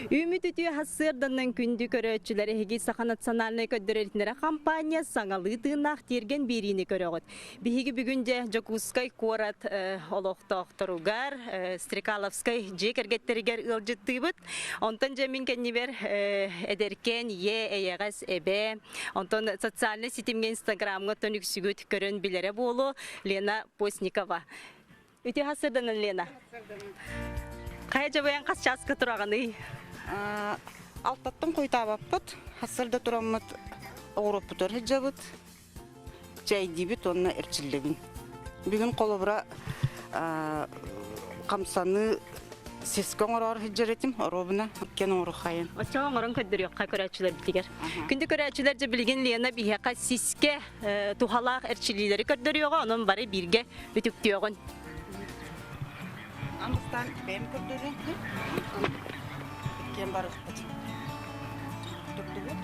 Үүмүт үтүө сарсыарданан күндү көрөөччүлэр эһиги Саха национальнай көрдөрөр хампаанньа саҥалыы тыыннаах тиэргэн биэриини көрөҕүт. Биһиги бүгүн дьэ Дьокуускай куорат олохтоохторугар Стрекаловскай дьиэ кэргэттэригэр ыалдьыттыыбыт. Онтон дьэ мин кэннибэр эдэркээн ийэ, эйэҕэс эбээ, онтон социальнай ситимҥэ Инстаграмҥа оттон үксүгүт көрөн билэрэ буолуо Лена Постникова. Үтүө сарсыарданан Лена. Хайа дьабайан хас чааска тураҕыный? Алтаттан хойутаабаппыт. Сарсыарда тураммыт оҕуруоппутугар сылдьабыт. Чэйдиибит уонна эрчиллэбин. Бүгүн холобура хамсаныы сиска оҥороор сылдьар этим, оруобуна иккиэн оҥоруххайын. Оччоҕо оҥорон көрдөрүөххэ көрөөччүлэрбитигэр. Күндү көрөөччүлэр дьэ билигин Лена биһиэхэ сискэ туһалаах эрчиллиилэри көрдөрүөҕэ, онон бары бииргэ үтүктүөҕүн. Амыстаан бэйэм көрдөрүөм. Иккиэн барыахпыт. Турдубут.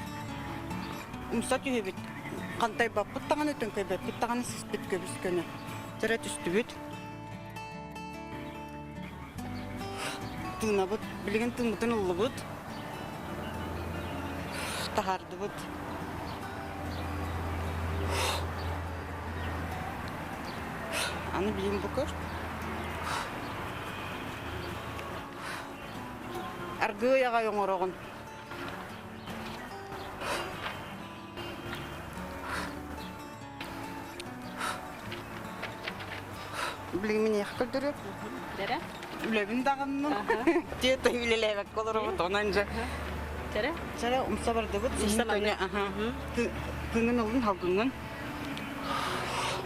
Умса түһүбүт. Хантайбаппыт даҕаны, төҥкөйбөппүт даҕаны сиспит көбүс көнө. Чэрэ түстүбүт. Тыынабыт. Билигин тыыммытын ыллыбыт. Таһаардыбыт. Аны билим бу көр. Аргыый аҕай оҥороҕун. Билигин миниэхэ көрдөрүө. Дэрэ? Үлэбин даҕанным. Тиэтэ үлэлээбэккэ олоробут, онон дьэ. Дэрэ? Чэрэ умса бардыбыт. Умса барды. Аха. Тыҥын ылын халгыҥҥын.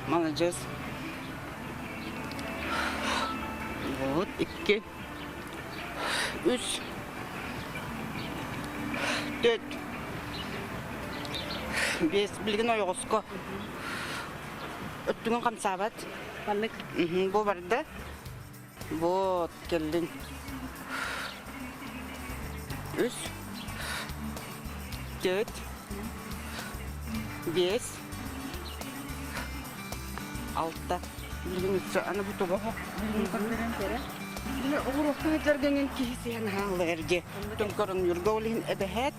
Маладьыас. Вот, икки, үс, төрт, биэс. Билигин ойоҕоско. Өттүгүн хамсаабат. Маннык. Бу барда. Вот, кэллин. Үс, төрт, биэс, алта. Билигин өссө аны бу туга Били оҕуруокка сылдьаргын киһи сиһэн хааллар дии. Төҥкөрүҥнүүргэ ол иһин эбэһээт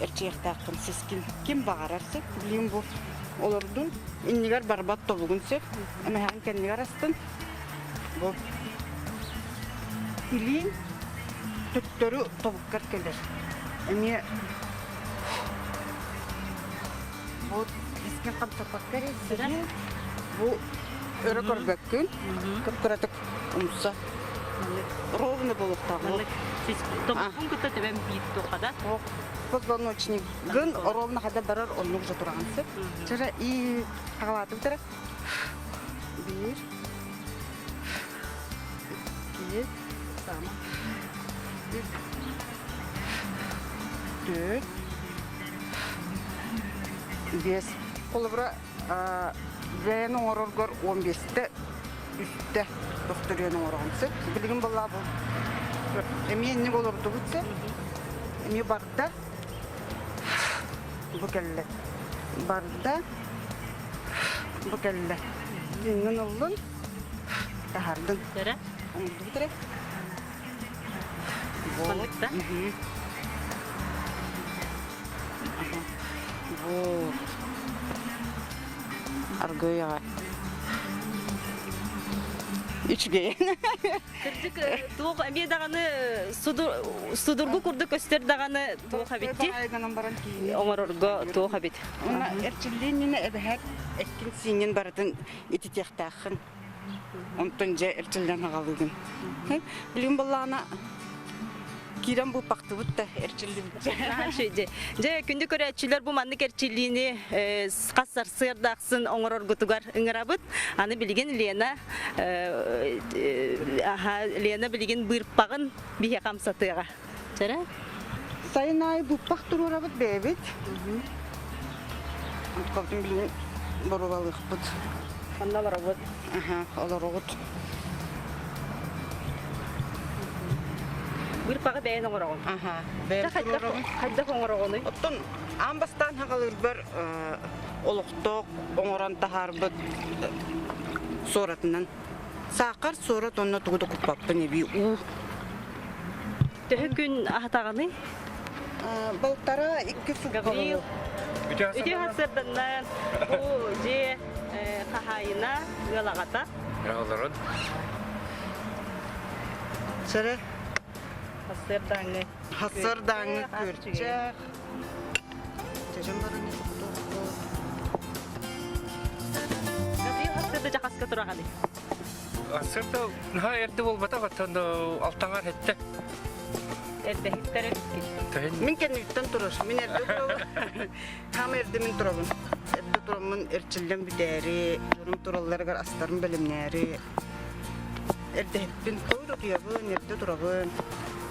эрчийиэхтээххин сискин ким баҕарар сөп. Билигин бу олордун иннигэр барбат тобугун сөп. Эмэһэҕин кэннигэр астын. Бу илиин төттөрү тобуккар кэлэр. Эмиэ бу искин хамсаппакка эрэ сиһин бу өрө көрбөккүн, кып-кыратык умса. Ровно буолуохтаах. Тобуккун кытта төбөм биир туохха да? Позвоночник гын ровно хада барар оннук же тураҕын сөп. Чара и хаҕалаатыбыт эрэ. Биир, икки, үс, түөрт, биэс. Холобура, бэйэн оҥороргор уон биэстэ, үстэ төхтөрүйэн оҥороҕун сөп. Билигин буоллаа бу. Эмиэ инник олордубут сөп. Эмиэ барда. Бу кэллэ. Барда. Бу кэллэ. Иҥҥин ыллын. Таһаардын. Эрэ. Оҥордубут эрэ. Манныкта. Вот. Аргыйаҕа. Үчүгэй. Кырдьык, туох эмиэ даҕаны судургу курдук көстөр даҕаны туох эбит оҥорорго туох эбит. Уонна эрчиллиин иннинэ эбэһээт эккин-сииҥҥин барытын ититиэхтээххин. Онтон дьэ эрчиллэн аҕалыыгын. Билигин буоллаҕына киирэн быыппахтыбыт да эрчиллибит. Дьэ, күндү көрөөччүлэр бу маннык эрчиллиини хас сарсыарда ахсын оҥороргутугар ыҥырабыт. Аны билигин Лена Лена билигин быырпаҕын биһиэхэ амсатыаҕа. Чэрэ? Сайын аайы быыппах туруорабыт бэйэбит. Онтукабытын билигин боруобалыахпыт. Ханна олоробут? Аха, олороҕут. Быырпаҕы бэйэн оҥороҕун? Аха, бэйэм туруорабын. Хайдах оҥороҕунуй? Оттон аан бастаан хаҕалыырбар олохтоох оҥорон таһаарбыт суоратынан. Саахар суорат уонна тугу да куппаппын эбии уу. Төһө күн аһатаҕыный? Полтора икки сутка Гаврил. Үтүө сарсыарданнан бу дьиэ хаһаайына ыал аҕата. Олорун. Сэрэ. Сарсыардааҥҥы. Сарсыардааҥҥы күөрчэх. Чэчэн баран Гаврил сарсыарда дьахаска тураҕаный? Сырда наһаа эрдэ буолбатах, оттон алтаҥар этте. Эрдэһиттэр эбиккин. Мин кэнниттэн турар. Мин эрдэ турабын. Хаама эрдэ мин турабын. Эрдэ тураммын эрчиллэн бүтээри, дьонум туралларыгар астарын бэлэмнээри. Эрдэһиппин хойут утуйабын, эрдэ турабын.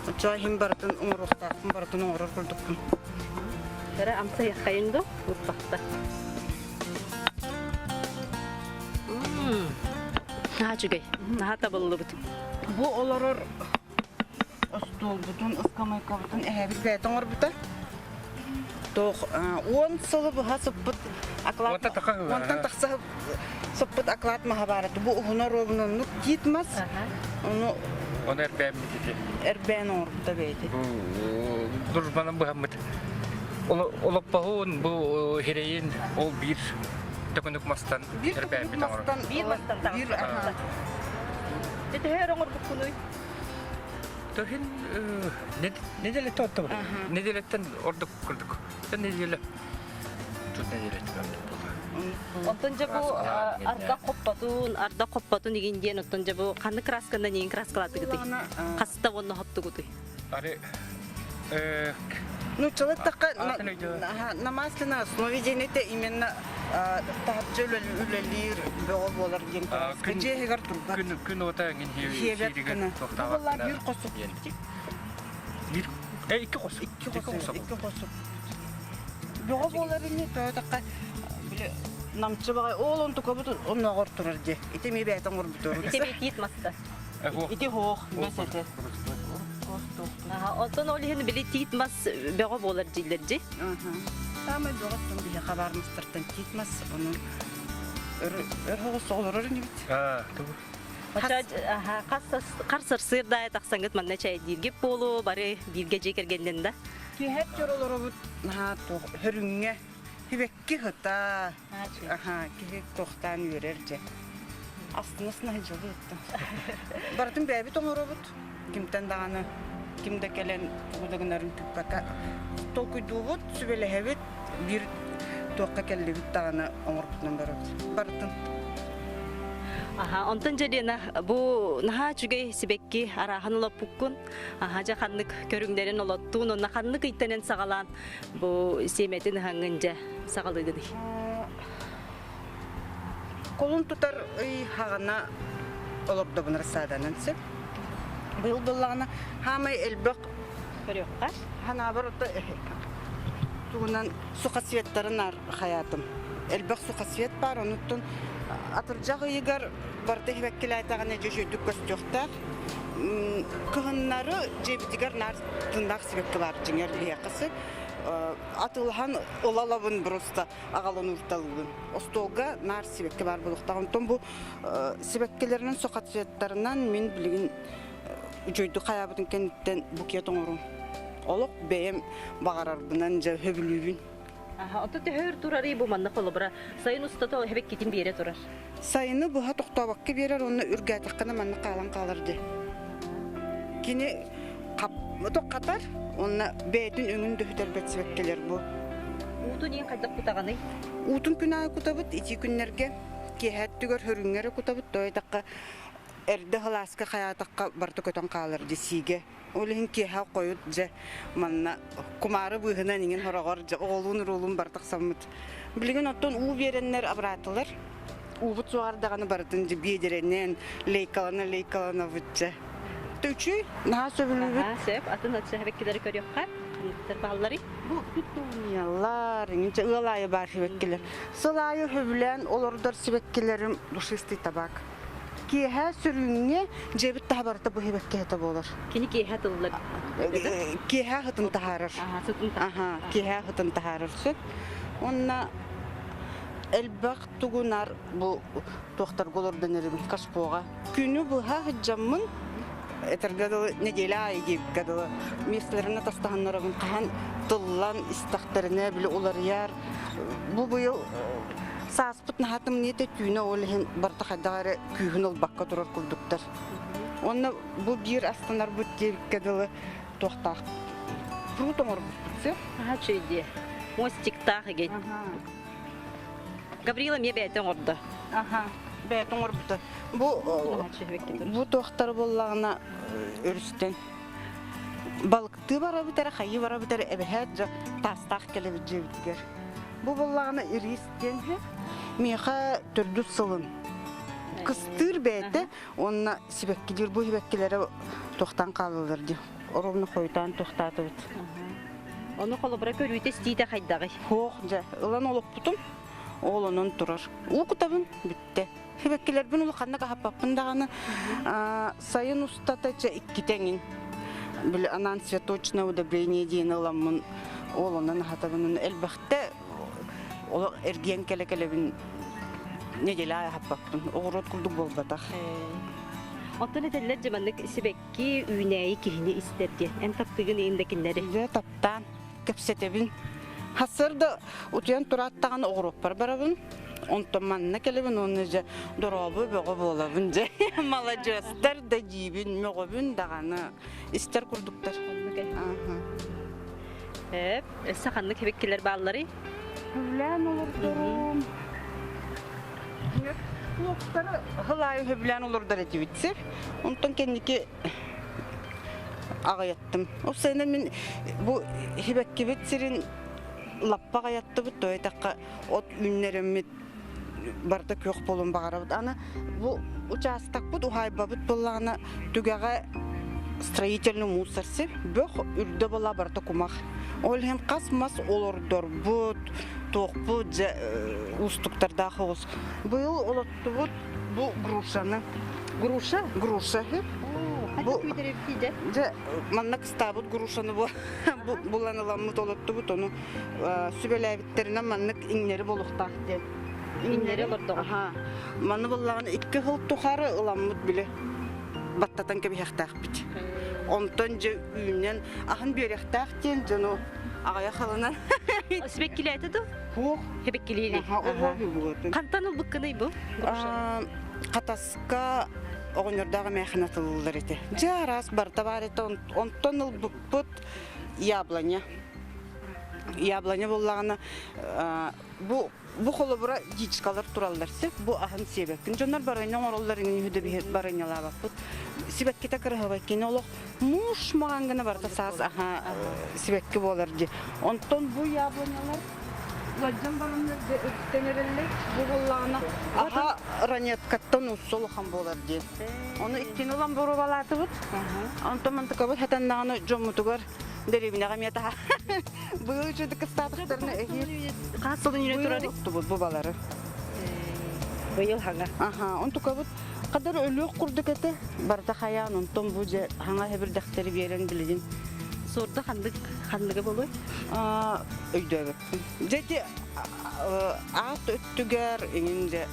Оччоҕо иһин барытын оҥоруохтаахпын, барытын оҥорор курдукпун. Эрэ амсайаххайын дуу, урбахта. Наһаа үчүгэй, наһаа табыллыбыт. Бу олорор остуолбутун, ыскамыайкабытын эһэбит бэйэтэ оҥорбута. Туох 10 сылы быһа сыппыт оклад уонтан тахса сыппыт оклад маһа баар этэ. Бу уһуна ровно оннук тиит мас. Ону Оны эрбээммит ити. Эрбээн оҥорбута бэйэтэ. Бу дружбанан быһаммыт. Олоппоһун, бу хирэйин ол биир төкүнүк мастан эрбээммит оҥорор. Биир мастан таҕыста. Дьэ төһө өр оҥорбуккунуй? Төһүн неделеттен оттабын. Неделеттен ордук курдук. Неделе. Тут неделеттен ордук буолла. Оттон дьэ бу ардах хоппотун, ардах хоппотун игин диэн оттон дьэ бу ханнык красканан игин краскалаатыгытый? Хаста уонна хоттугутуй? Ары Ну, такка на масляной основе диэн это именно таһырдьа үлэлиир бөҕө буолар диэн дьиэһигэр турбат. Күн күн уота эҥин Хиэбэт гына. Буолла биир хосук. Биир икки хос. Икки хосук. Икки хосук. Бөҕө буолар ини тоойотохха били намчы баҕай ол онтукабыт онноҕор турар дии. Ити эмиэ бэйэтэ оҥорбутур. Ити бэйэтиит маста. Ити хоох бэс этэ. Оттон ол иһин били тиит мас бөҕө буолар дииллэр дии. Саамай бөҕөттөн биһиэхэ баар мастартан тиит мас ону өр өр соҕус олорор инибит. Хар сарсыарда тахсаҥҥыт манна чэйдииргит буолуо, бары бииргэ дьиэ кэргэннэн да. Киэһэ чор олоробут наһаа туох хөрүҥҥэ Сибэкки сыта. Аха, киһи туохтаан үөрэр дьэ. Астына-астына сылдьабыт оттон. Барытын бэйэбит оҥоробут. Кимтэн даҕаны ким да кэлэн тугу да гынарын тыыппакка толкуйдуубут, сүбэлэһэбит, биир туохха кэллибит даҕаны оҥорбутунан барабыт. Барытын. Аха, онтон дьэ Лена, бу наһаа үчүгэй сибэкки арааһын олоппуккун. Аха, дьэ ханнык көрүҥнэрин олоттуун, онно ханнык ыйтанан саҕалаан Бу сиэмэтин ыһаҥҥын дьэ саҕалыыгыный? Кулун тутар ый хаҕана олордобун рассаданан сөп. Быйыл буоллаҕына хаамай элбэх Көрүөххэ. Ханаабар ото тугунан сухоцветтарын хайаатым. Элбэх сухоцвет баар, онуттан атырдьах ыйыгар барыта сибэккилээтэҕинэ дьэ үчүгэйдик көстүөхтээх. Кыһыннары дьиэбитигэр наар тыыннаах сибэкки баар дьиҥэр биһиэхэ сөп. Атыылаһан ыла-ылабын просто аҕалан уурталыыбын. Остуолга наар сибэкки баар буолуохтаах. Онтон бу сибэккилэринэн сухоцветтарынан мин билигин үчүгэйдик хайаабытын кэнниттэн букет оҥорум. Олох бэйэм баҕарарбынан дьэ сөбүлүүбүн. Оттон төһө өр турарый бу манна холобура сайын устата эбэккитин биэрэ турар? Сайыны быһа тохтообокко биэрэр уонна үргээтэххинэ манна хаалан хаалар дии. Кини хатар уонна бэйэтин өҥүн да сүтэрбэт сибэккилэр бу. Уутун иин хайдах кутаҕаный? Уутун күн аайы кутабыт, итии күннэргэ киэһэ өттүгэр хөрүҥҥэ эрэ кутабыт, тоойдоххо эрдэ сылааска хайаатахха барыта көтөн хаалар дии сиигэ. Ол иһин киэһэ хойут дьэ манна кумаары быыһынан иҥин хороҕор дьэ оҕолуун-уруулуун бары тахсаммыт. Билигин оттон уу биэрэннэр абыраатылар. Уубут суоҕар даҕаны барытын дьэ биэдэрэнэн, лейкалана-лейкаланабыт дьэ. Үчүй, наһаа сөбүлүүбүт. Аһаа, сөп. Атын сибэккилэри көрүөххэ. Ханныктар баалларый? Бу петуниялар, иҥинчэ ыал аайы баар сибэккилэр. Сыл аайы сөбүлээн олордор сибэккилэрим душистый табак. Киэһэ сүрүҥҥэ дьиэбит таһа барыта бу сибэкки буолар. Кини киэһэ тыллар. Киэһэ сытын таһаарар. Аха, киэһэ сытын таһаарар сөп. Уонна элбэх тугунар бу туохтарга олордон эрим кашпоҕа. Күнү быһа сылдьаммын. Этэргэ дылы неделя аайы диэбиккэ дылы миэстэлэрин атастаһыннарабын хаһан тыллан истэхтэринэ били уларыйар. Бу быйыл сааспыт наһаа тымныыта түүнэ ол иһин барыта хайдах эрэ күүһүн ылбакка турар курдуктар. Уонна бу биир астынарбыт диэбиккэ дылы туохтаах пруд оҥорбуппут сөп. Аха үчүгэй Мостиктаах игин. Гаврила эмиэ бэйэтэ оҥордо. Аха, бэйэтэ оҥорбута. Бу бу туохтары буоллаҕына өрүстэн балыктыы барабыт эрэ, хайыы барабыт эрэ эбэһээт дьэ таастаах кэлэбит дьиэбитигэр. Бу буоллаҕына ириис диэн миэхэ төрдүс сылын кыстыыр бэйэтэ уонна сибэккилиир бу сибэккилэрэ туохтан хаалаллар дии оровно хойутаан туохтаатыбыт. Ону холобура көрүүтэ-истиитэ хайдаҕый? Суох, дьэ, ылан олоппутум, ол онон турар. Уу кутабын, бүттэ. Сибэккилэрбин улаханнык аһаппаппын даҕаны, сайын устата чэ иккитэ эҥин. Били анаан цветочное удобрение диэни ыламмын, ол онон аһатабын. Элбэхтэ олох эргийэн кэлэ-кэлэбин неделя аһаппаппын. Оҕуруот курдук буолбатах. Оттон этэллэр дьэ маннык сибэкки үүнээйи киһини истэр диэн. Эн таптыгын иин да кинилэри. Дьэ таптаан кэпсэтэбин. Сарсыарда утуйан турааттаҕына оҕуруоппар барабын. Онтон манна кэлэбин уонна дьэ дорообо бөҕө буолабын дьэ. Маладьыастар да диибин, мөҕөбүн даҕаны. Истэр курдуктар. Эп, өссө ханнык сибэккилэр баалларый? Сөбүлээн олордорум. Луоктары хылаайы сөбүлээн олордор этибит сир. Онтон кэнники аҕыйаттым. Ол сайынан мин бу сибэккибит сирин лаппа аҕыйаттыбыт, то этахха от үүннэриммит барыта күөх буолуон баҕарабыт. Аны бу учаастакпыт, уһаайбабыт буоллаҕына түгэҕэ строительный мусор сир, бөх үрдэ буола барыта кумах. Ол иһин хас мас олордорбут, туохпут дьэ уустуктардаах оҕус. Быйыл олоттубут бу грушаны. Груша? Груша. Бу дьэ манна кыстаабыт грушаны булан ыламмыт олоттубут ону сүбэлээбиттэринэн маннык иҥнэри буолуохтаах диэн. Иҥнэри олордоҕо. Маны буллаҕына икки сыл тухары ыламмыт били баттатан кэбиһиэхтээхпит. Онтон дьэ үүнэн аһын биэриэхтээх диэн дьону аҕыйах ылынан. Сибэккилээтэ дуу? Суох. Сибэккилиили. Хантан ылбыккыный бу? Хатаска оҕонньордоох эмээхин атыллар этэ. Дьэ араас барыта баар этэ. Онтон ылбыппыт яблоня. Яблоня буоллаҕына бу бу холобура дичкалар тураллар сөп бу аһын сиэбэккин дьоннор барыанньа оҥороллор иҥин үһү да биһи барыанньалаабаппыт сибэккитэ кыраһабай кини олох муус маҕан гына барыта саас аһа сибэкки буолар дии онтон бу яблонялар ыалдьан бараннар өрүттэн эрэллэр бу буоллаҕына аһа ранеткаттан уссу улахан буолар дии ону иккини ылан боруобалаатыбыт онтон мантыкабыт хатаннаҕына дьоммутугар дэриэбинэҕэ эмиэ таһа Быйыл үчүгдүк кыстаатахтарына эһиил Хас сылын үүнэ турар? Оттубут бу балары. Быйыл хаҥа. Аха, онтукабыт хадар өлүөх курдук этэ. Барыта хайаан, онтон бу дьэ хаҥа хэбирдэхтэри биэрэн билигин. Суорда ханнык ханныга болуй? Өйдөөбөппүн. Дьэ ити аат өттүгэр иҥин дьэ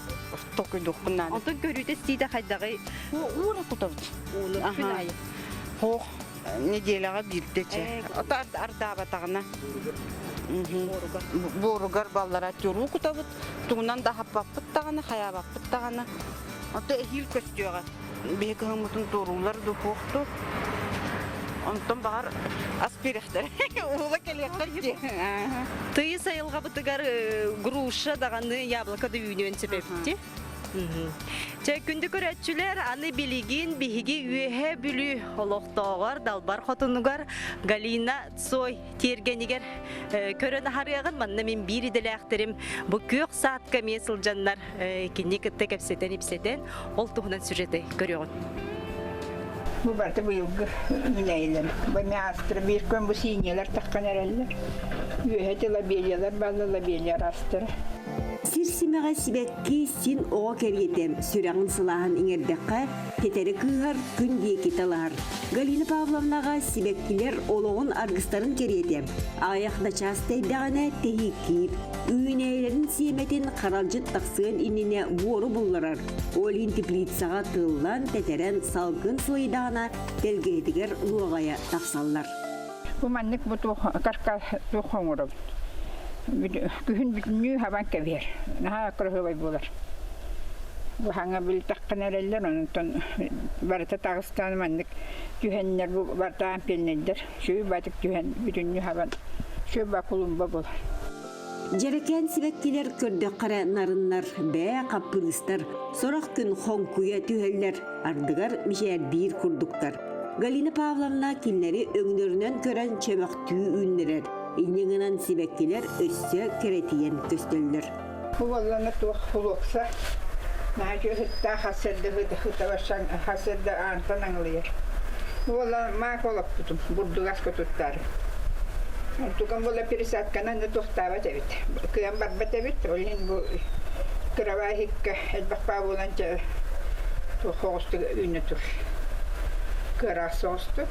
токуйдуохпун наада. Онтон көрүүтэ-истиитэ хайдаҕый? Уура кутабыт. Ууну күн аайы. Хоох Неделяҕа биирдэ чэ. Ото ардаабатаҕына. Буоругар баллара тюруу кутабыт. Тугунан да аһаппаппыт даҕаны, хайаабаппыт даҕаны. Ото эһиил көстүөҕэ. Биһи кыһыммытын туоруулар ду туохту. Онтон баҕар ас биэрэхтэр. Уула кэлиэхтэр дии. Тыйыс айылҕабытыгар груша даҕаны, яблоко да үүнүөн сөп эбит. Чэ, күндү көрөөччүлэр, аны билигин биһиги Үөһээ Бүлүү олохтооҕор Далбар Хотунугар Галина Цой тиэргэнигэр көрөн аһарыаҕын. Манна мин биир идэлээхтэрим бу күөх саадка эмиэ сылдьаннар кини кытта кэпсэтэн-ипсэтэн ол туһунан сюжеты көрүөҕүн. Бу барыта быйылгы үүнээйилэр. Бу эмиэ астра биир күн бу сииньэлэр таххан эрэллэр. Үөһэ лобелиялар бааллар, лобелия араастара. Сир симэҕэ сибэкки син оҕо кэриэтэ, сүрэҕин сылааһын иҥэрдэххэ, тэтэри кыыһар, күн диэки талаһар. Галина Павловнаҕа сибэккилэр олоҕун аргыстарын кэриэтэ, аҕыйах да чаас тэйдэҕинэ тэһииккиир, үүнээйилэрин сиэмэтин харалдьыт тахсыан иннинэ буору булларар, ол иһин теплицаҕа тыллан, тэтэрэн, салгын сылыйдаҕына тэлгэһэтигэр луоҕайа тахсаллар. Бу маннык бу туох каркас туох оҥоробут. Күһүн бүтүннүү хабан кэбиһэр. Наһаа кыраһыабай буолар. Бу хаҥа билтэххинэ эрэллэр, онтон барыта таҕыстаан маннык түһэннэр бу бартаан пиэннэйдэр. Сүүй батык түһэн бүтүннүү хабан сүүй ба кулумба буолар. Дьэрэкээн сибэккилэр көрдөххө эрэ нарыннар, бээ хаппырыыстар, сорох күн хоҥкуйа түһэллэр, ардыгар мичээрдиир курдуктар. Галина Павловна кинилэри өҥнөрүнэн көрөн чөмөхтүү үүннэрэр, инньэ гынан сибэккилэр өссө кэрэтийэн көстөллөр. Бу буоллана туох флокса наһаа үчүгэй хасырда хытабашан хасырда аантан аҥылыйар. Бу буолла маак олоппутум бурдугас кутуттаары. Онтукам буолла пересадканан да туохтаабат эбит. Кыан барбат эбит. Ол иһин бу кырабаа иһиккэ элбэх баа буолан туох оҕустук үүнэ тур. Кыараах соҕустук.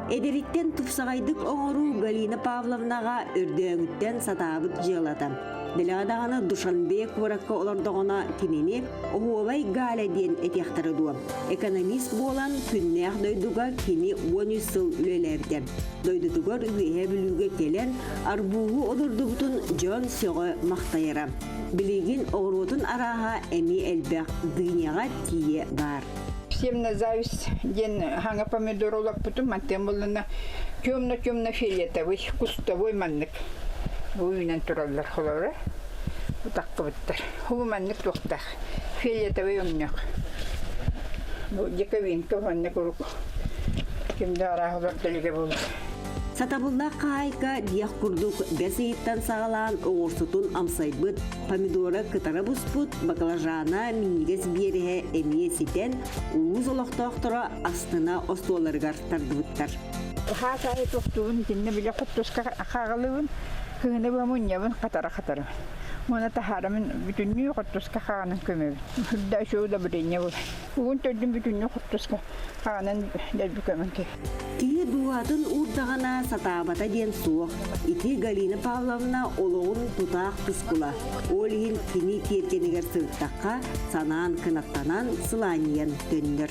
Эдэриттэн тупсаҕайдык оҥоруу Галина Павловнаҕа өрдөөҥүттэн сатаабыт дьыалата. Дэлэҕэ даҕаны Душанбе куоракка олордоҕуна кинини оһуобай Галя диэн этиэхтэрэ дуо? Экономист буолан күннээх дойдуга кини 13 сыл үлэлээбитэ. Дойдутугар Үөһээ Бүлүүгэ кэлэн арбууһу олордубутун дьон сөҕө махтайара. Билигин оҕуруотун арааһа эмиэ элбэх, дыняҕа тиийэ баар. Всем на зависть диэн хаҥа помидор олоппутум мантан буллана темно-темно-фиолетовый кустовой маннык бу үүнэн тураллар холоро утаккыбыттар хубу маннык туохтаах фиолетовый өҥнөөх бу диковинка маннык урук ким да арааһы олордо буолар Сатабыллаах хаһаайка диэх курдук бэс ыйыттан саҕалаан оҕурсутун амсайбыт, помидора кытара буспут, баклажана минньигэс биэрэһэ эмиэ ситэн, улуус олохтоохторо астына остуолларыгар тардыбыттар. Хаас аайы туохтуубун итиннэ билэ хоппуска хааҕалыыбын, кыһыны быһа мунньабын, хатара-хатарабын. Уонна таһаарамын бүтүннүү хортуска хаҕанан көмөбүн. Үрдэ үчүгэй удобрение буолар. Угун төрдүн бүтүннүү хортуска хаҕанан дэлби көмөн кэ. Киһи дууһатын уурдаҕына сатаабата диэн суох. Ити Галина Павловна олоҕун тутаах тускула. Ол иһин кини тиэргэнигэр сырыттахха, санаан кынаттанан, сылаанньыйан төннөр.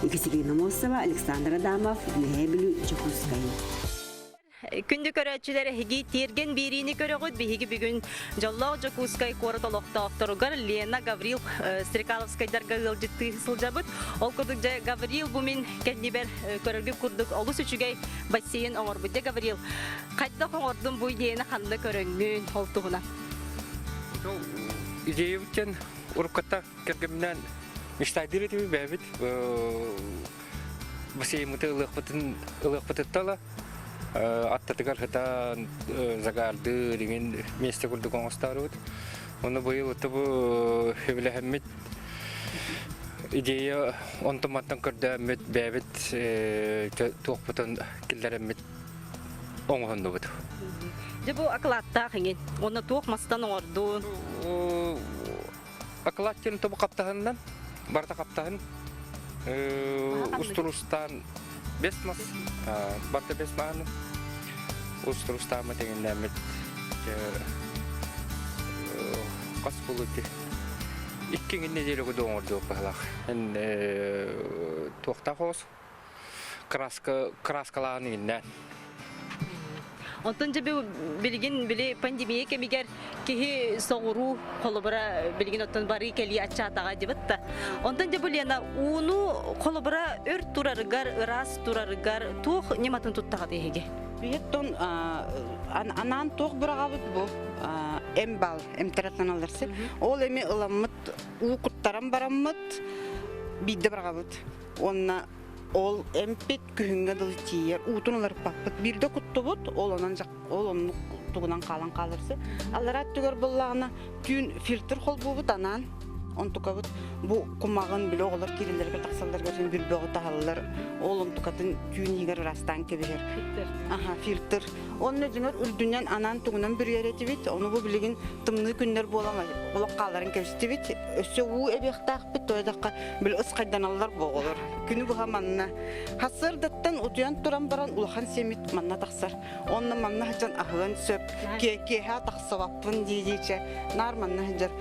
Екатерина Мосова, Александр Адамов, Үөһээ Бүлүү, Дьокуускай. Күндү көрөөччүлэр, эһиги тиэргэн биэриини көрөҕүт. Биһиги бүгүн дьоллоох Дьокуускай куорат олохтоохторугар Лена Гаврил Стрекаловскайдарга ыалдьыттыы сылдьабыт. Ол курдук дьэ Гаврил бу мин кэннибэр көрөргүт курдук олус үчүгэй бассейн оҥорбут. Дьэ Гаврил, хайдах оҥордум бу идеяны ханна көрөҥҥүн ол туһунан? Идеябыттан урукката кэргэминэн мечтайдыыр этибит бэйэбит бассейммыты ылыахпытын ылыахпытыттан аттатыгар сытан загаардыыр иҥин миэстэ курдук оҥостаарыбыт. Ону быйыл бу сөбүлэһэммит идея онтон-мантан көрдөөммүт бэйэбит туохпутун киллэрэммит оҥоһуннубут. Дьэ бу акылааттаах иҥин. Уонна туох мастан оҥордун? Акылаат диэн тобу хаптаһынынан, барыта хаптаһын. Устурустаан бес мас, барыта бес маһын. Устурустааммыт эҥиннээммит хас булути икки неделя году оҥордуох быһалаах. Эн туохтаах оҕус краска краскалаан иҥиннээн. Онтон дьэ билигин били пандемия кэмигэр киһи соҕуруу холобура билигин оттон барыы кэлии аччаатаҕа дибит да. Онтон дьэ бу Лена ууну холобура өр турарыгар, ыраас турарыгар туох ньыматын туттаҕыт эһиги? Биһиттон анаан туох быраҕабыт бу эм бал эмтэрэтаналар сир. Ол эми ыламмыт уу куттаран бараммыт биирдэ быраҕабыт. Уонна Ол эмпит күһүҥҥэ дылы тиийэр, уутун уларыппаппыт. Биирдэ куттубут, ол онон ол оннук тугунан хаалан хааларсы. Аллараа өттүгэр буоллаҕына түүн фильтр холбуубут анаан. Онтукабыт бу кумаҕын били оҕолор киирэллэригэр тахсалларыгар син бүрбөҕү таһаллар. Ол онтукатын түүн иһигэр ыраастаан кэбиһэр. Фильтр. Аха, фильтр. Онно дьиҥэр үрдүнэн анаан тугунан бүрүйэр этибит. Ону бу билигин тымныы күннэр буолан олох хааларын кэбистибит. Өссө уу эбиэхтээхпит, тоойдоххо били ысхайданаллар бу оҕолор. Күнү быһа манна. Сарсыардаттан утуйан туран баран улахан сиэмит манна тахсар. Онно манна сылдьан аһыан сөп. Киэһэ тахсыбаппын дии-дии чэ наар манна сылдьар.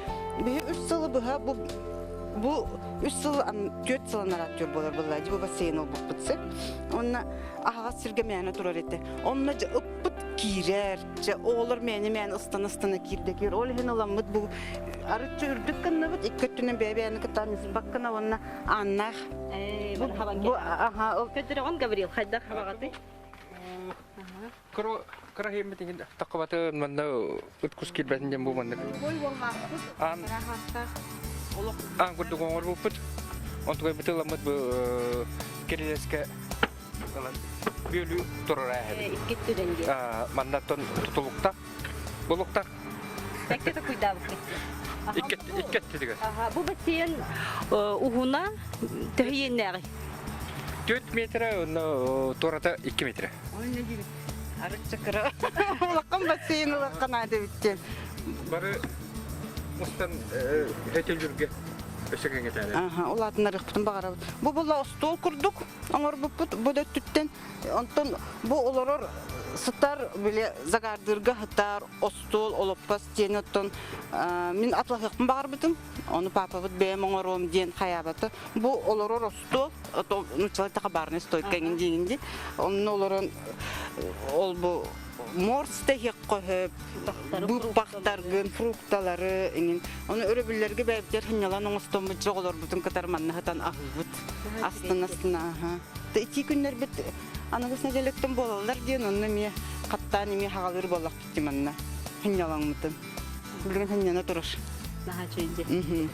Биһи үс сылы быһа бу бу үс сыл түөрт сыл анараа түөр буолар буолла бу бассейн ылбыппыт сөп. Онно аһаҕас сиргэ мээнэ турар этэ. Онно дьэ ыппыт киирэр. Дьэ оҕолор мээнэ-мээнэ ыстана-ыстана киирдэ киир. Ол иһин ыламмыт бу арыччы үрдүк гынныбыт, икки өттүнэн бэйэ-бэйэни кытта анньыспаккына уонна ааннаах. Бу аха ол Көдөрөҕүн Гаврил хайдах хабаҕатый? Кыра кыра иһиммит иһин таххабатын манна ыт кус киирбэтин диэн бу маннык. Аан аан курдук оҥорбуппут. Онтугай бытыламмыт бу кирилиэскэ ылан бүөлүү турар ээһэбит. Икки өттүнэн диэн. Маннаттан тутулуктах, булуктах. Бэккэ токуйдаабыккыт. Икки икки өттүгэр. Бу бассейн уһуна төһө иэннээҕий? 4 метрэ, онно туората 2 метрэ. Онно диэбит. Арычча кыра. Улахан бассейн улахан аата эбиттен. Бары мустан өтөлүргэ өссө кэҥэтээри. Аха, улаатынарыахпытын баҕарабыт. Бу була остуол курдук оҥорбуппут бу да өттүттэн. Онтон бу олорор сытар, били загаардыырга сытар остуол, олоппос диэн оттон мин атлаһыахпын баҕарбытым. Ону папабыт бэйэм оҥоруом диэн хайаабата. Бу олорор остуол, нууччалыы барная стойка эҥин диигин дии. Онно олорон ол бу морс тэһиэх хөп, быыппахтаргын, фрукталары эҥин. Ону өрөбүллэргэ бэйэбитигэр сынньалан оҥостоммут дьоҕолорбутун кытары манна сытан аһыыбыт. Астына-астына аһа. Итии күннэрбит аныгыс нэдиэлэттэн буолаллар диэн онно эмиэ хаттаан эмиэ хаҕалыыр буоллахпыт дии манна сынньалаҥмытын. Билигин сынньана турар. Наһаа үчүгэй.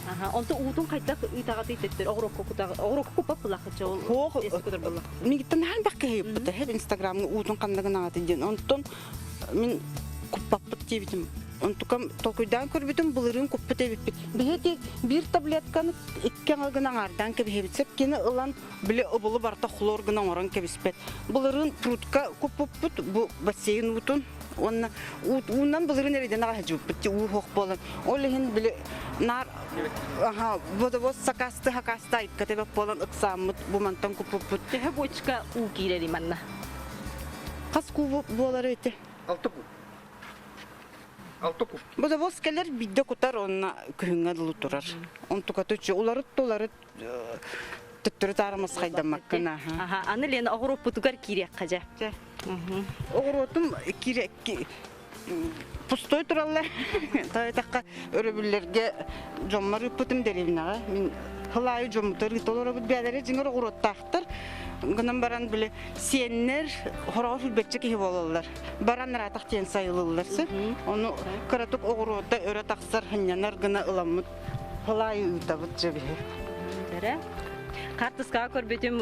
Аха, онто уутун хайдах ыытаҕытый төттөр оҕурокко кутаҕы оҕурокко куппат буллаххычча ол Хоох эс кутар буллах. Мигиттэн наһаа элбэх киһи ыйыппыта һэп инстаграмҥа уутун ханныгын аҕатын диэн. Онтон мин куппаппыт диэбитим. Онтукам толкуйдаан көрбүтүм былырыын куппут эбиппит. Биһи биир таблетканы икки аҥы гына аҥаардаан кэбиһэбит. Сөп кини ылан били ыбылы барыта хлор гына оҥорон кэбиспэт. Былырыын прудка куппуппут бу бассейн уутун уонна уунан былырыын эрэйдэн аҕа сылдьыбыппыт уу суох буолан. Ол иһин били наар аха водовоз сакаасты сакаасты айыкка тэбэп буолан ыксааммыт бу мантан куппуппут. Төһө бочка уу киирэрий манна? Хас куб буолар эти? Алты куб. Алты куб. Водовоз кэлэр биирдэ кутар онно күһүҥҥэ дылы турар. Онтуката үчү уларыт уларыт төттөрү таарымас хайдаммаккын аха. Аны Лена оҕуруоппутугар киириэххэ дьэ. Дьэ. Оҕуруотум киирэ пустой тураллар. Тойтахха өрөбүллэргэ дьоммор ыыппытым дэриэбинэҕэ. Мин сыл аайы дьоммутар ыыта олоробут бэйэлэрэ дьиҥэр оҕуруоттаахтар. Гынан баран били сиэннэр хороҕор сүлбэччэ киһи буолаллар. Баран ыраатах диэн сайылыыллар сөп. Ону кыратык оҕуруота өрө тахсар сынньанар гына ыламмыт сыл аайы ыытабыт дьэ биһи. Эрэ. Хаартыскаҕа көрбүтүм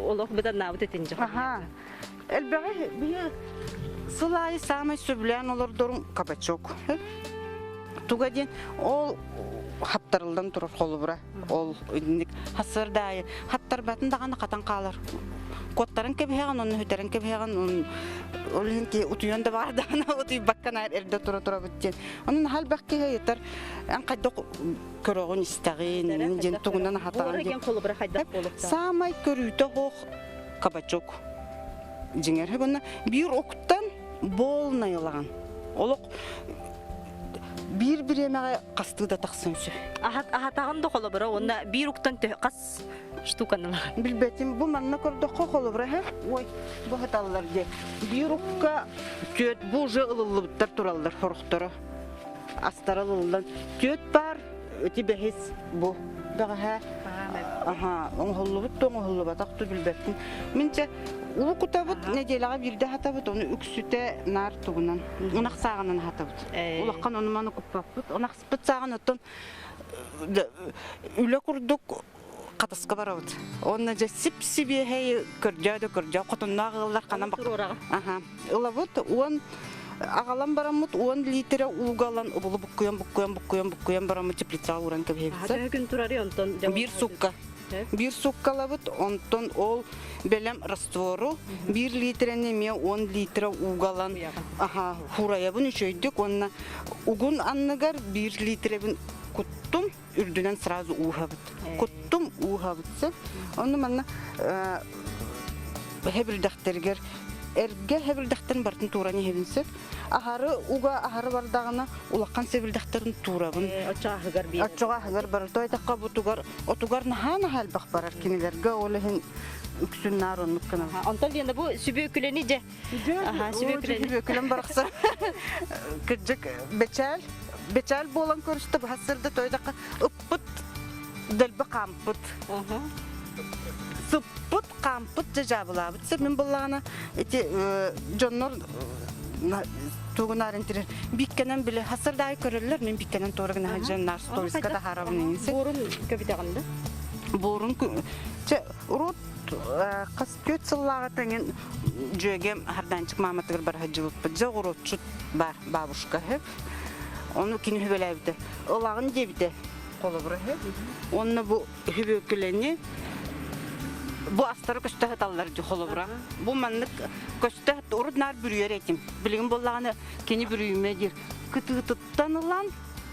олох быданнаабыт этин дьэ. Аха. Элбэҕи биһи сыл аайы саамай сөбүлээн олордорум кабачок. Туга диэн ол хаптарыллан турар холобура. Ол инник хасырда аайы хаптарбатын даҕаны хатан хаалар. Куоттаран кэбиһэҕин, онно сүтэрэн кэбиһэҕин, ол иһин ки утуйан да баардаҕына утуйбакка наар эрдэ тура турабыт диэн. Онон наһаа элбэх киһи ыйытар, эн хайдах көрөҕүн, истэҕин, эҥин диэн тугунан аһатаҕын диэн. холобура хайдах буолуохтаах? Саамай көрүүтэ оһох кабачок. Дьиҥэр уонна биир уктан буолнай ылаҕын. Олох биир бириэмэҕэ хастыы да тахсан сөп. Аһатаҕын да холобура уонна биир уктан хас штуканы ылаҕын? Билбэтим. Бу манна көрдөххө холобура һэ ой бу сыталлар диye. Биир укка түөт бу уже ылыллыбыттар тураллар сорохторо. Астара ылыллан түөт баар ити бэһис бу бэҕэһээ аха оҥоһуллубут да оҥоһуллубатах да билбэппин. Мин чэ уу кутабыт нэдиэлэҕэ биирдэ аһатабыт ону үксүтэ наар тугунан ынах сааҕынан аһатабыт. Улахан ону маны куппаппыт. Ынахпыт сааҕын оттон үлэ курдук хатаска барабыт. Онно дьэ сип-сибиэһэй көрдөө да көрдөө хотуннаах ыаллар ханан Аха. Ылабыт уон Аҕалан бараммыт 10 литрэ ууга ылан убулу буккуйан буккуйан буккуйан буккуйан бараммыт теплицаҕа ууран кэбиһэбит. Төһө күн турарый онтон? Биир сукка. Биир суккалабыт, онтон ол бэлэм раствору биир литрэни эмиэ 10 литра ууга ылан аха хуурайабын үчүгэйдик уонна угун анныгар биир литрэбин куттум үрдүнэн сразу ууһабыт. Куттум ууһабыт сөп. Онно манна хэбирдэхтэригэр эргэ хэбирдэхтэрин барытын тууран иһэбин сөп. Аһары уга аһары бардаҕына улахан сэбирдэхтэрин туурабын. Оччоҕо аһыгар биэрэр. Оччоҕо аһыгар барар. Тойтахха бутугар отугар наһаа наһаа элбэх барар кинилэргэ ол иһин үксүн наар оннук гынабын. Онтон Лена бу сүбүөкүлэни дьэ Аха, сүбүөкүлэни. Сүбүөкүлэн барахсан. Кырдьык бэчээл бэчээл буолан көрүстэ баһа сырда тойдахха ыппыт дэлби хаампыт. Сыппыт хаампыт дьадьаабылаабыт сып мин буллаҕына ити дьоннор тугунаар интирер биккенен биле хасырдаай көрөллөр мин биккенен туора гына сылдьан сториска таһаарабын Буорун көбүтэҕин да? Буорун чэ урут хас түөрт сыллааҕы тэҥин дьүөгэм Хардаанчык мааматыгар бара сылдьыбыппыт. Дьэ оҕуруотчут баар бабушка үһү. Ону кини үһүбэлээбитэ. Ылаҕын диэбитэ холобура үһү. Уонна бу үһүбүөкүлэни бу астары көстө сыталлар дии холобура. Бу маннык көстө урут наар бүрүйэр этим. Билигин буоллаҕына кини бүрүйүмэ диир. Кытыытыттан ылан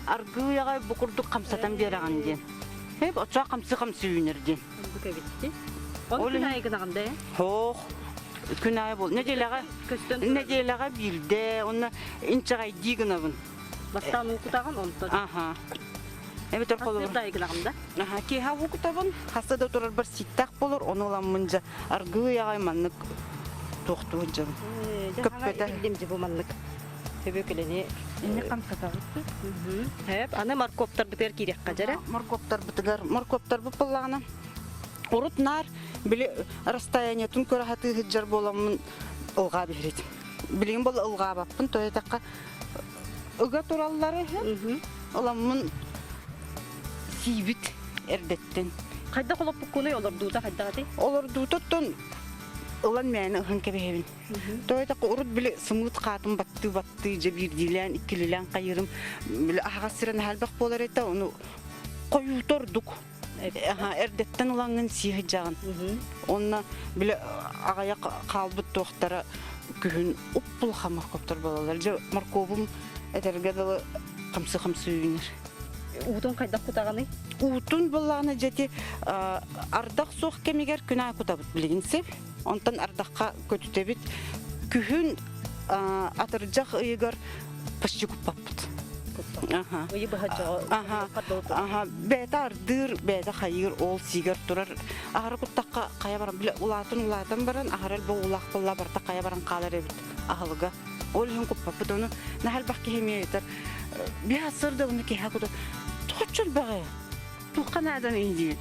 аргыый аҕай бу курдук хамсатан биэрэҕин диэн. Эп оччоҕо хамсы-хамсы үүнэр диэн. Бу эбитти. Ол күн аайы гынаҕын да? Хоох. Күн аайы бол. Нэдиэлэҕэ нэдиэлэҕэ биирдэ, онно инчэҕэйдии гынабын. Бастаан уукутаҕын, онтон. Аха. Эбэтэр холобур. Хас гынаҕын да? Аха, киэһэ уукутабын, хаста да турарбар сииттээх болор, ону ыламмын дьэ аргыый аҕай маннык туохтуу сылдьабын. Көппөтө. Биллим бу маннык. Төбөкүлэни Инни хамсатабыт. Хэп, аны морковтарбытыгар киириэххэ дьэрэ. Морковтарбытыгар, морковтарбыт буоллаҕына, урут наар били расстояниетын көрө сатыы сылдьар буоламмын ылҕаа биһиритим. Билигин бол ылҕаабаппын, то этахха ыга тураллары үһү. Ыламмын сиибит эрдэттэн. Хайдах олоппуккунуй олордуута хайдах этэй? Олордуутуттан ылан мээнэ ыһан кэбиһэбин. Тоҕо этэ урут били сымыыт хаатын баттыы-баттыы дьэ биирдиилээн, иккилиилээн хайыырым били аһаҕас сирэ наһаа элбэх буолар этэ, ону хойуута ордук. Эрдэттэн ылаҥҥын сии сылдьаҕын. Онно били аҕыйах хаалбыт туохтара күһүн уп-улахан моркуоптар буолаллар. Дьэ моркуобум этэргэ дылы хамсыы-хамсыы үүнэр. Уутун хайдах кутаҕыный? Уутун буоллаҕына дьэ ити ардах суох кэмигэр күн аайы кутабыт билигин сөп. Онтон ардахха көтүтэбит. Күһүн атырдьах ыйыгар почти куппаппыт. Ыйы быһа Аха, бэйэтэ ардыыр, бэйэтэ хайыыр, ол сиигэр турар. Аһары куттахха хайа баран, бile улаатын улаатан баран, аһары элбэх уулаах буолла барыта хайа баран хаалар эбит аһылыга. Ол иһин куппаппыт. Ону наһаа элбэх киһи эмиэ ыйытар. Биһа сырда уну киһи куту. Тоҕоччу элбэҕи. Туохха нааданый диир.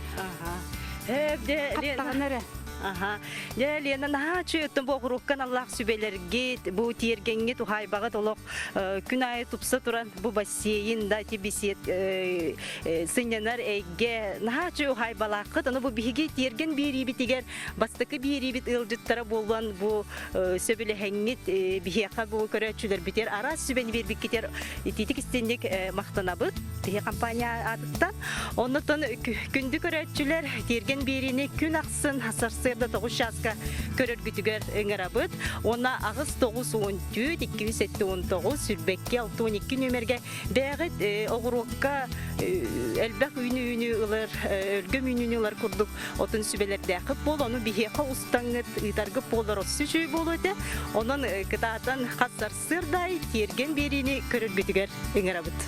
Хаттаҕына эрэ. Аха. Дьэ, Лена, наһаа үчүгэй бу оҕуруоккан аллаах сүбэлэргит, бу тиэргэҥҥит, уһаайбаҕыт олох күн аайы тупса туран бу бассейн да ити бесед сынньанар эйгэ наһаа үчүгэй уһаайбалааххыт. Ону бу биһиги тиэргэн биэриибитигэр бастакы биэриибит ыалдьыттара буолан бу сөбүлэһэҥҥит биһиэхэ бу көрөөччүлэрбитигэр араас сүбэни биэрбиккитигэр итиитик истинник махтанабыт биһи компания аатыттан. Оннотон күндү көрөөччүлэр тиэргэн биэриини күн ахсын сарсыарда 9 чааска көрөргүтүгэр ыҥырабыт. Уонна 8 9 14 279 сүүрбэкки 62 нүөмэргэ Бэйэҕит оҕуруокка элбэх үүнүүнү ылар, өлгөм үүнүүнү ылар курдук отун сүбэлэрдээххит буол, ону биһиэхэ устаҥҥыт ыытаргыт буоллар өссө үчүгэй буолуо этэ. Онон кытаатан хас сарсыарда тиэргэн биэриини көрөргүтүгэр ыҥырабыт.